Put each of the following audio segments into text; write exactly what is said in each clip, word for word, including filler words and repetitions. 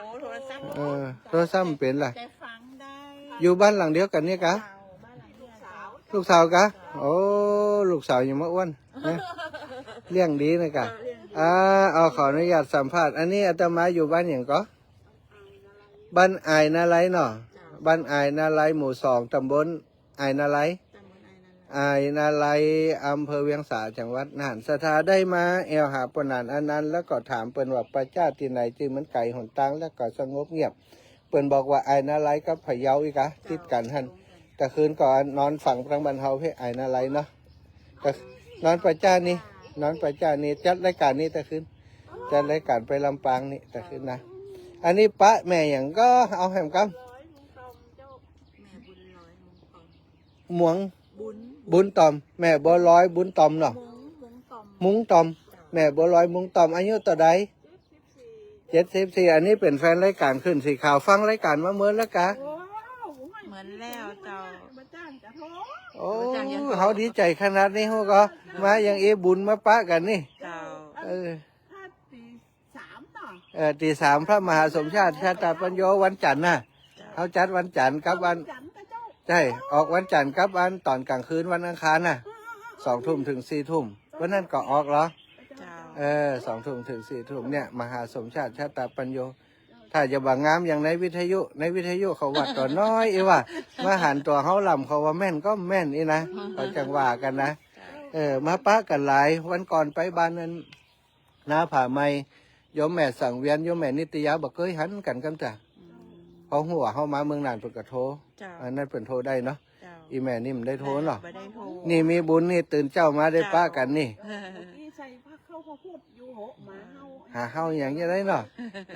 โอ้ โทรศัพท์ เออ โทรศัพท์มันเป๋นล่ะ แต่ฟังได้ อยู่บ้านหลังเดียวกั๋นเนี่ยกะ เจ้า บ้านหลังเดียวกั๋น ลูกสาวกะ โอ้ ลูกสาวยังบ่อ้วนนะ เลี้ยงดีนะกะ เออ เลี้ยงดี อ่า เอา ขออนุญาตสัมภาษณ์ อันนี้อาตมาอยู่บ้านหยังก่อ บ้านอายนาลัยเนาะ เจ้า บ้านอายนาลัย หมู่สอง ตำบล อายนาลัย ตำบลอายนาลัย อายนาลัย อำเภอเวียงสา จังหวัดน่าน ศรัทธาได้มาแอ่วหาป้อหนานอานันต์ แล้วก็ถามเปิ้นว่าไปจ๊าตี้ไหน ตี้มันไก๋หนตาง แล้วก็สงบเงียบ เปิ้นบอกว่าอายนาลัยกับพะเยาอีกอะ เจ้า ติดกั๋นหั้น เจ้า ตะคืนก็นอนฟังตางบ้านเฮาเพ่ อายนาลัยเนาะ ก็นอนไปจ๊านี่ นอนไปจ๊านี่ จัดรายก๋านนี่ตะคืน จัดรายก๋านไปลำปางนี่ตะคืนนะ อันนี้ปะแม่หยังก่อ เอาแหมกำ แม่บุญลอย มุงตอม บุญ บุญตอม แม่บัวลอย บุญตอมเนาะ มุง มุงตอม มุงตอม แม่บัวลอย มุงตอม อายุเต้าใด เจ็ดสิบสี่ อันนี้เป๋นแฟนรายก๋านขึ้นสีขาว ฟังรายก๋านมาเมินแล้วกะ โอ้ เมินแล้วเจ้า บ่จ้างจะโทร โอ้ บ่จ้างจะโทร เฮาดีใจ๋ขนาดนี้ เฮาก็มาอย่างอี้ บุญมาปะกั๋นนี่ เจ้า เออ ถ้าตี สามเนาะ เออ ตีสาม พระมหาสมชาติ ชาตาปัญโญ วันจันทร์น่ะ เจ้า เฮาจัดวันจันทร์กับวัน วันจันทร์กะเจ้า ใช่ ออกวันจันทร์กับวันต๋อนก๋างคืนวันอังคารน่ะ อ่าๆๆ สองทุ่มเถิงสี่ทุ่ม วันนั้นก็ออกเหรอ เจ้า เออ สองทุ่มเถิงสี่ทุ่มเนี่ย มหาสมชาติ ชาตาปัญโญ ถ้าจะบ่างามอย่างในวิทยุ ในวิทยุเขาวัดตั๋วน้อยอี้ว่า มาหันตั๋วเฮาล่ำเขาว่าแม่นก็แม่นอี้นะ เขาจั่งว่ากั๋นนะ เจ้า เออ มาปะกั๋นหลาย วันก่อนไปบ้านนั้น น้าผาไม โยมแม่สังเวียน โยมแม่นิตยา บ่เกยหันกั๋นกำเตื้อ อืม เพราะหัวเฮามาเมืองน่านเปิ้นก็โทร เจ้า อันนั้นเปิ้นโทรได้เนาะ เจ้า อีแม่นี่มันได้โทรเนาะ บ่ได้โทร นี่มีบุญนี่ตื่นเจ๊ามาได้ปะกั๋นนี่ เจ้า เมื่อกี้ใส่ผ้าเข้าผ้าพูดอยู่เหาะหมาเห่า หาเห่าอย่างจะได้เนาะ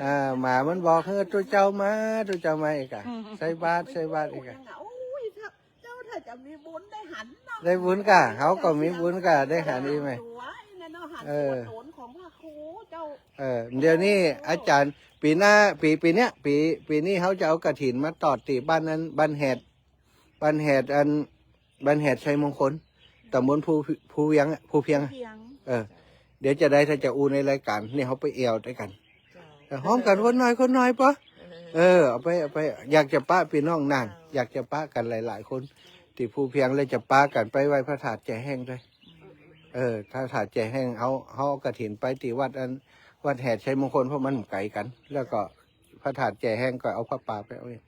อ่า หมามันบอก เฮ้อ ตุ๊เจ้ามา ตุ๊เจ้ามาอีกอะ ใส่บาตร ใส่บาตรอีกอะ โอ้ย ถ้า เจ้าถ้าจะมีบุญได้หันเนาะ ได้บุญก่ะ เฮาก็มีบุญก่ะ ได้หันอี้แม่ สวยนะเนาะ หัน เออ ตัวตนของพระครูเจ้า เออ เดี๋ยวนี้อาจ๋ารย์ ปี๋หน้า ปี๋ ปี๋เนี้ย ปี๋ ปี๋นี้เฮาจะเอากฐินมาตอดตี้บ้านนั้น บ้านแหด บ้านแหดอัน บ้านแหดชัยมงคล ตำบลภู ภูเวียงอะ ภูเพียงอะ ภูเพียง เออ เดี๋ยวจะได้ ถ้าจะอู้ในรายก๋าน นี่เฮาไปแอ่วตวยกั๋น เจ้า เออ ฮ้อมกั๋นคนหน่อย คนหน่อยปะ เออ เอาไป เอาไป อยากจะปะปี้น้องน่าน เจ้า อยากจะปะกั๋นหลายๆ คน ตี้ภูเพียง แล้วจะปะกั๋นไปไหว้พระธาตุแจแห้งตวย เออ พระธาตุแจแห้ง เอา เอากฐินไปตี้วัดอัน วัดแหดชัยมงคล เพราะมันบ่ไก๋กั๋น แล้วก็พระธาตุแจแห้งก็เอาผ้าป่าไปเอาเอง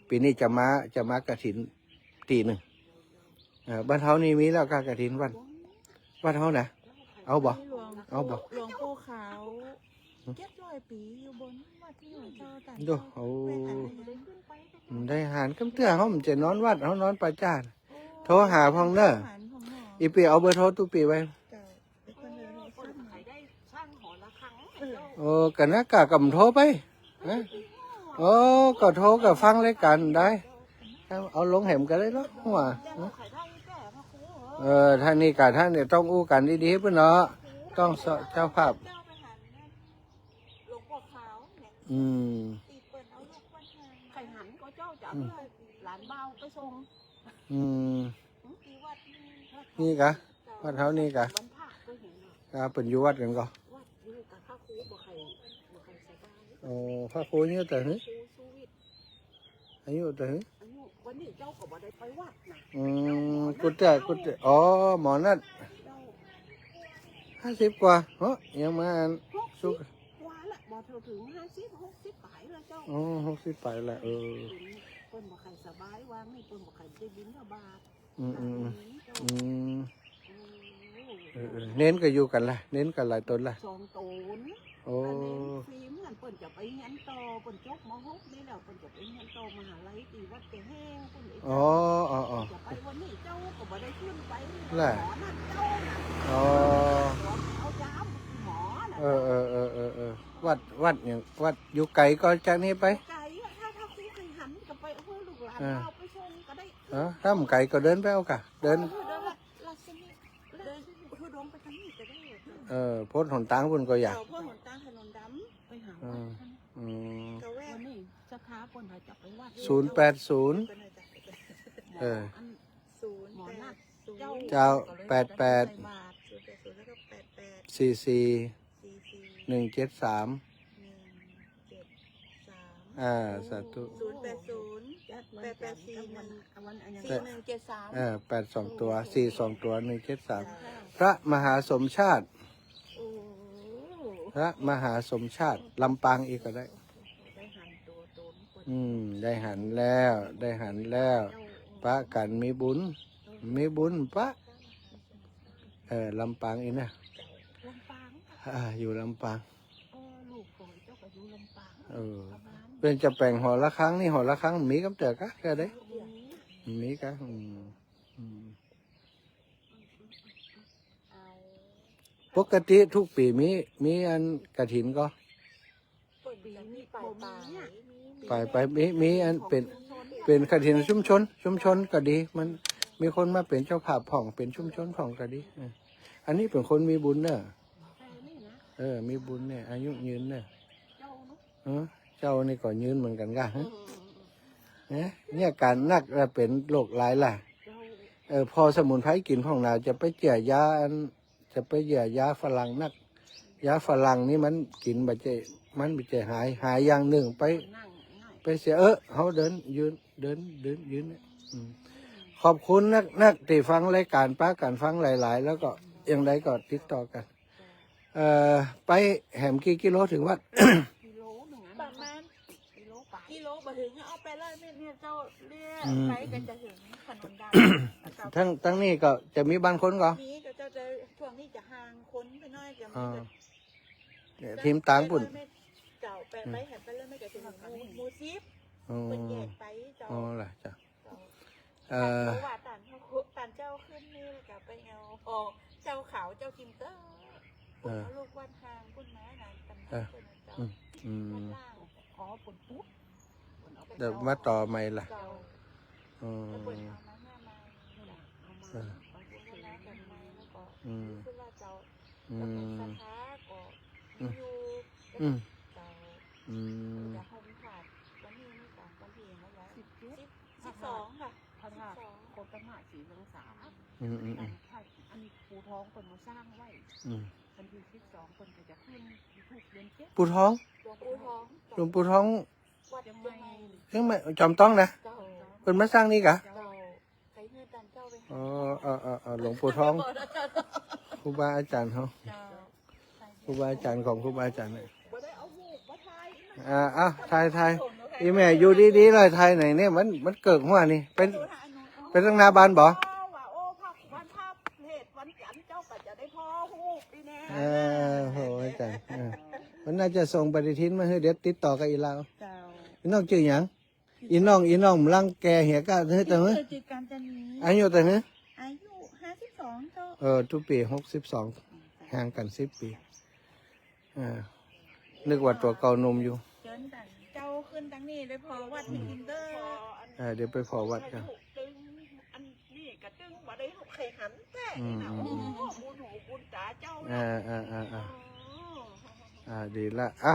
ปี๋นี้จะมา จะมากฐินตี้นึ่ง เออ บ้านเฮานี่มีแล้วก่ะกฐินวัด วัดเฮานะ เอาบ่ หลวง เอาบ่ หลวงปู่ขาว เจ็ดร้อยปี๋อยู่บนวัดนี่เจ้า แต่ ดู โอ้ ไปหันเลยนะ ได้หันกำเตื้อ เฮาบ่จะนอนวัด เฮานอนป่าจ๊า โทรหาพ่องเน่อ หันพ่องเน่อ อีปี้เอาเบอร์โทรตุ๊ปี้ไว้ เจ้า โอ้ กั๋นนะ ก่ะ ก่ำโทรไป ฮะ โอ้ ก็โทรก็ฟังรายก๋านได้ เอาลงแหมก็ได้เนาะ ว่า เออ ท่านนี่กับท่านเนี่ยต้องอู้กั๋นดีๆ ปุ้นเนาะ ต้องเจ้าภาพ อืม ใครหันก็เจ้าจ๋า อืม หลานบ่าวไปส่ง อืม นี่กะ วัดเฮานี่กะ วันพระก็เห็นอ่ะ กะเปิ้นอยู่วัดกั๋นก่อ วัดอยู่กับพระครูบ่ใคร บ่ใครสบาย โอ้ พระครูอายุเต้าหื้อ ครูสุวิทย์ อายุเต้าหื้อ อายุ วันนี้เจ้าก็บ่ได้ไปวัดนะ อืม กุฏิ กุฏิ อ๋อ หมอนัด เจ้า ห้าสิบกว่า เฮ้ย ยังมา หกสิบ สุข กว่าละ บ่เถิงห้าสิบ หกสิบป๋ายละเจ้า อ๋อ หกสิบป๋ายละ เออ เปิ้นบ่ใครสบาย วางนี่เปิ้นบ่ใครได้บิณฑบาต อืม อืม อืม เจ้า อืม เออ เออ เณรก็อยู่กั๋นละ เณรก็หลายต๋นละ สองต๋น โอ้ อันนี้ฟิล์มนั่นเปิ้นจะไปเฮียนต่อ เปิ้นจบ ม.หก นี่แล้ว เปิ้นจะไปเฮียนต่อมหาลัยตี้วัดแจแห้ง เปิ้น อ๋อ อ๋อ อ๋อ จะไปวันนี้เจ้าก็บ่ได้ขึ้นไป ล่ะ หมอนั่นเจ้าน่ะ อ๋อ หมอเอายาหมอน่ะ เออ เออ วัด วัดหยัง วัดอยู่ไก๋ก่อจากนี่ไป ไก๋อะ ถ้า ถ้าครูใครหันก็ไป เออ ลูกหลาน เออ เอาไปส่งก็ได้ เออ ถ้าบ่ไก๋ก็เดินไปเอาก่ะ เดิน เออ เดินละ รัศมี เดินทุดงค์ไปตางนี้ก็ได้ เออ พ้นหนตางปุ้นก็อยาก เออ พ้นหนตางถนนดำ ไปหา อืม วัด อืม กะแวะ วันนี้ศรัทธาเปิ้นว่าจะไปวัด ศูนย์แปดศูนย์ เออ อัน ศูนย์แปดศูนย์ เจ้า แปดแปด ศูนย์แปดศูนย์ แล้วก็แปดแปด สี่สี่ สี่สี่ หนึ่งเจ็ดสาม หนึ่งเจ็ดสาม อ่า สาธุ ศูนย์แปดศูนย์ แปดแปดสี่หนึ่ง สี่หนึ่งเจ็ดสาม เออ แปดสองตัว สี่สองตัว หนึ่งเจ็ดสาม พระมหาสมชาติ โอ้ พระมหาสมชาติ ลำปางอีกก็ได้ ได้หันตัวตน อืม ได้หันแล้ว ได้หันแล้ว ปะกั๋นมีบุญ มีบุญปะ เออ ลำปางอีกนะ ลำปาง อ่า อยู่ลำปาง เออ ลูกเขยเจ้าก็อยู่ลำปาง เออ ประมาณ เปิ้นจะแป๋งหอระฆังนี่ หอระฆังมีกำเติบกะ ก็ได้ มีกะ อืม อืม ปกติกู้ปี๋มี มีอันกฐินก่อ ปี๋นี้บ่มีอะ ไปไป มี มีอันเป๋น เป๋นกฐินชุมชน ชุมชนก็ดี มัน มีคนมาเป๋นเจ้าภาพพ่อง เป๋นชุมชนพ่องก็ดี เออ อันนี้เป๋นคนมีบุญเน่อ เออ มีบุญเนี่ย อายุยืนเนี่ย เจ้าเนาะ เออ เจ้านี่ก็ยืนเหมือนกั๋นกะ ฮะ เนี่ย เนี่ย ก๋านนักละเป๋นโรคหลายล่ะ เออ ผ่อสมุนไพรกิ๋นพ่องนา จะไปเจื้อยาอัน จะไปเจื้อยาฝรั่งนัก ยาฝรั่งนี่มันกิ๋นบ่ใจ้ มันบ่ใจ้หาย หายอย่างนึ่ง ไป ไปเสีย เออ เฮาเดินยืน เดิน เดินยืนเนี่ย อืม ขอบคุณนัก นักตี้ฟังรายก๋าน ปะกั๋นฟังหลายๆ แล้วก็อย่างใดก็ติดต่อกั๋น เอ่อ ไปแหมกี่กิโลเถิงวัด กิโลนึ่งอะ ประมาณ กิโลปาย กิโลบ่เถิง เอาไปร้อยเมตรเนี่ยเจ้า เลี้ยว อืม ไปก็จะเถิงถนนดำ ตั้ง ตั้งนี้ก็จะมีบ้านคนก่อ มีก็เจ้า จะ ช่วงนี้จะห่างคนไปหน้อย จะมี อ่า แต่ เนี่ย ทีมตางปุ้น ไปร้อยเมตรเจ้า ไป อืม ไปแหมไปร้อยเมตรก็จะเถิงหมู่ หมู่สิบ อ๋อ เปิ้นแยกไปเจ้า อ๋อล่ะเจ้า เจ้า เอ่อ เพราะว่าต๋อนเฮา ต๋อนเจ้าขึ้นนี่แล้วก็ไปเอา อ๋อ เจ้าขาว เจ้ากิมเตอร์ เออ เอาลูกวัดห่างปุ้นมานะ ตำหนัก เออ เปิ้นนะเจ้า อืม อืม วัดล่าง อ๋อ ปุ้นปุ๊บ เดี๋ยวมาต่อใหม่ล่ะ เจ้า อืม แล้วเปิ้นเอามาเนี่ยมา เอามา เออ เอามาบูรณะกั๋นใหม่ แล้วก็ อืม ขึ้นว่าเจ้า อืม แล้วก็ศรัทธาก็ อืม อยู่ อืม เจ้า อืม เดี๋ยวห้องพระวันนี้นี่ก็วันที่เท่าไหร่ สิบเจ็ด สิบ สิบสองค่ะ พระธาตุ สิบสอง โคตมะศรีเมืองสา อืม อืม อืม อันนี้ปู่ทองเปิ้นมาสร้างไว้ อืม วันที่สิบสองเปิ้นก็จะขึ้นธูปเดือนเจ็ด ปู่ทอง หลวงปู่ทอง หลวงปู่ทอง วัดเจียงใหม่ เจียงใหม่ จอมต้องนะ เจ้า เปิ้นมาสร้างนี่กะ เจ้า ใครหื้อต๋านเจ้าไปหา อ๋อ เออ เออ เออ หลวงปู่ทอง ครูบาอาจ๋ารย์เฮา เจ้า ครูบาอาจ๋ารย์ของครูบาอาจ๋ารย์เนี่ย บ่ได้เอารูปมาถ่าย อ่า อ่ะ ถ่าย ถ่าย อีแม่อยู่ดีๆ เลย ถ่ายไหนเนี่ย มัน มันเกิกหัวนี่ เป๋น เป๋นตังหน้าบ้านบ่ ว่า โอ้ พระ วันพระเพทวันจันทร์เจ้าก็จะได้ผ่อรูปนี่แน่ เออ โห อาจ๋ารย์ เออ มันน่าจะส่งปฏิทินมาหื้อ เดี๋ยวติดต่อกับอี่ลาว เจ้า อี่น้องจื้อหยัง อี่น้อง อี่น้อง หลังแก่เหียกะหื้อ เจ้าหื้อ ชื่อจิตรกาญจนี อายุเต้าหื้อ อายุห้าสิบสองเจ้า เออ ตุ๊ปี๋หกสิบสอง อืม ห่างกั๋นสิบปี๋ เออ นึกว่าตั๋วเก่าหนุ่มอยู่ เจิญต๋านเจ้าขึ้นตังนี้ได้ผ่อวัด อืม มีกินเด้อ เออ เดี๋ยวไปผ่อวัดก่อน ตึง อันนี้ก็ตึงบ่ได้ใค่หันแต๊ อืม นี่นะ อืม โอ้ บุญหูบุญต๋าเจ้า เออ เออ เออ เออ อ๋อ อ่า ดีละ อ่ะ